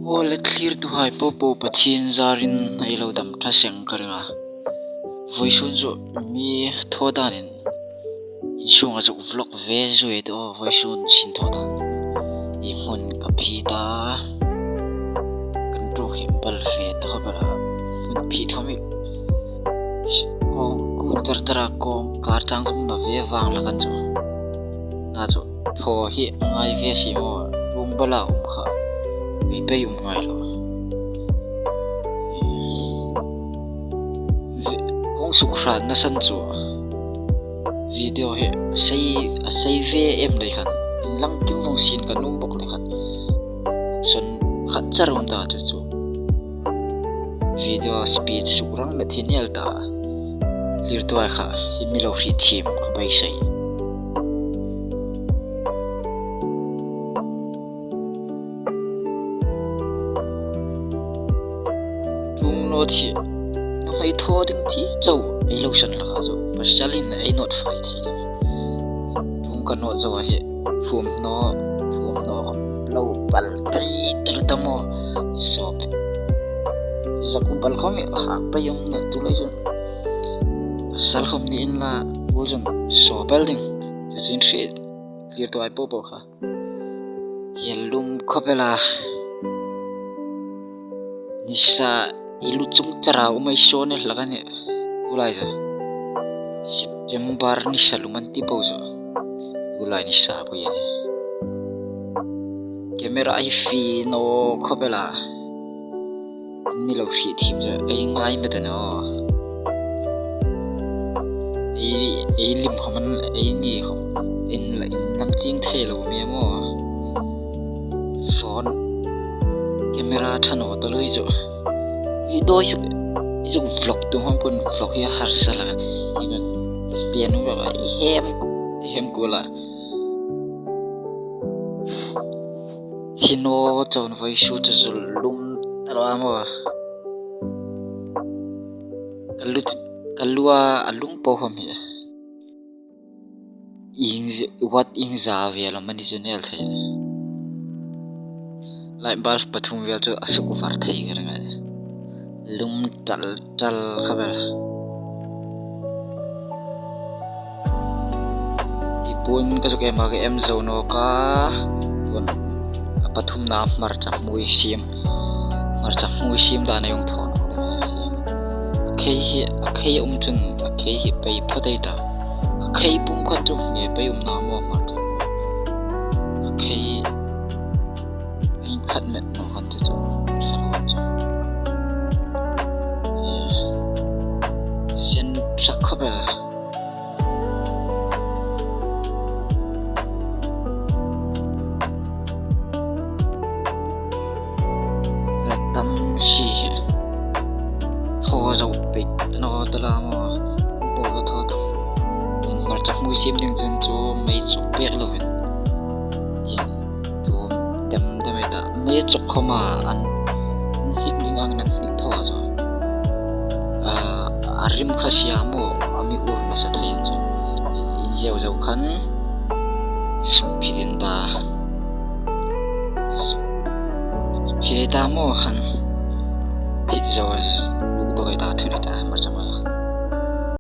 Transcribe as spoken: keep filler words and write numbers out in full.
Aw le, thlirtu hai popo, Pathian zarin ei lo dam tha seng ka ring a. Voisun zawh mi thaw danin inn sungah zuk vlog ve zui tawh, voisun sin thaw dan i hmun ka phi ta. Kan tung hi bal ve ta kha bala, hmun phi thaw mi. Kong kun tar tara kong kar tang zong na ve vang la kan cu. Na cu thaw hi ngai ve si maw, tung bala um kha bei bei um ngai lo. Ve-, kong suk hran na san cu video hi a sei, a sei ve em lei khan, inn lang kim vong sin ka nung bok lei khan, option khat car um ta cu cu. Video speed suk rang met hi nial ta. Thlirtu ai kha hi mi lo hri thim ka beisei. Tung nawt hi na hmai thaw ding ci co ei lo san laka zo pasal in ei nawt fai thei lo. Tung ka nawt zo ahi. Thum hnaw, thum hnaw lo bal thei tel ta maw? Sawp. Zaku bal khawm i hak pai om na tu lai zon. Pasal khawm ni in la tu zon sawp bal ding. Cucin hri thlirtu ai popo kha. Hi lum khawp ela. Nisa i lu cung cara um ai sawn e hlak a nih. Tulai za September nisa lum an ti po zo. Tulai nisa po ye. Camera ai fi no khawp ela. Mi lo hri thim zo ei ngai mete no. Ei, ei lim khawm an ei ni khawm in la in lam cing thei lo mi maw? Phone camera than aw ta lui zo. Video i zuk, i zuk vlog tu hong pun vlog hi a harsa la. I man stand vlog a i hem, i hem kula. Hino chon voi su chu zul lum ta lo a maw? Ka lu, ka lu a lung po khawm hi. Ing zi-, wat ing za vel a mani cu nel thei. Light bulb pathum vel cu a suk var thei ka ring a. Lum tal tal kha bel. I pun ka zuk em a ka em zo nawk a. Tuan a pathumna hmarcha hmui sim. Hmarcha hmui sim dan a yong thawn. A khei hi, a khei a um cun a khei hi pei phot ei ta. A khei pum khat cu nge pei um na maw hmarcha. A khei in khat met nawk kan cu cu. Sen sak kha bel. Tam si hi. Thaw zo pei tano tala maw? Pawl a thaw tam. Hmarcha hmui sim ding cun cu mei cuk pek lo hin. Yen tu dem dem ei ta. Mei cuk khoma an hnik ding ang nan hnik thaw a cu. A rim kha sia maw, a mi ur nasa thei in cu. In ziauziau khan suk phit in ta. Suk phit ei ta maw khan phit zo a luk dok ei ta, thun ei ta, hmarcha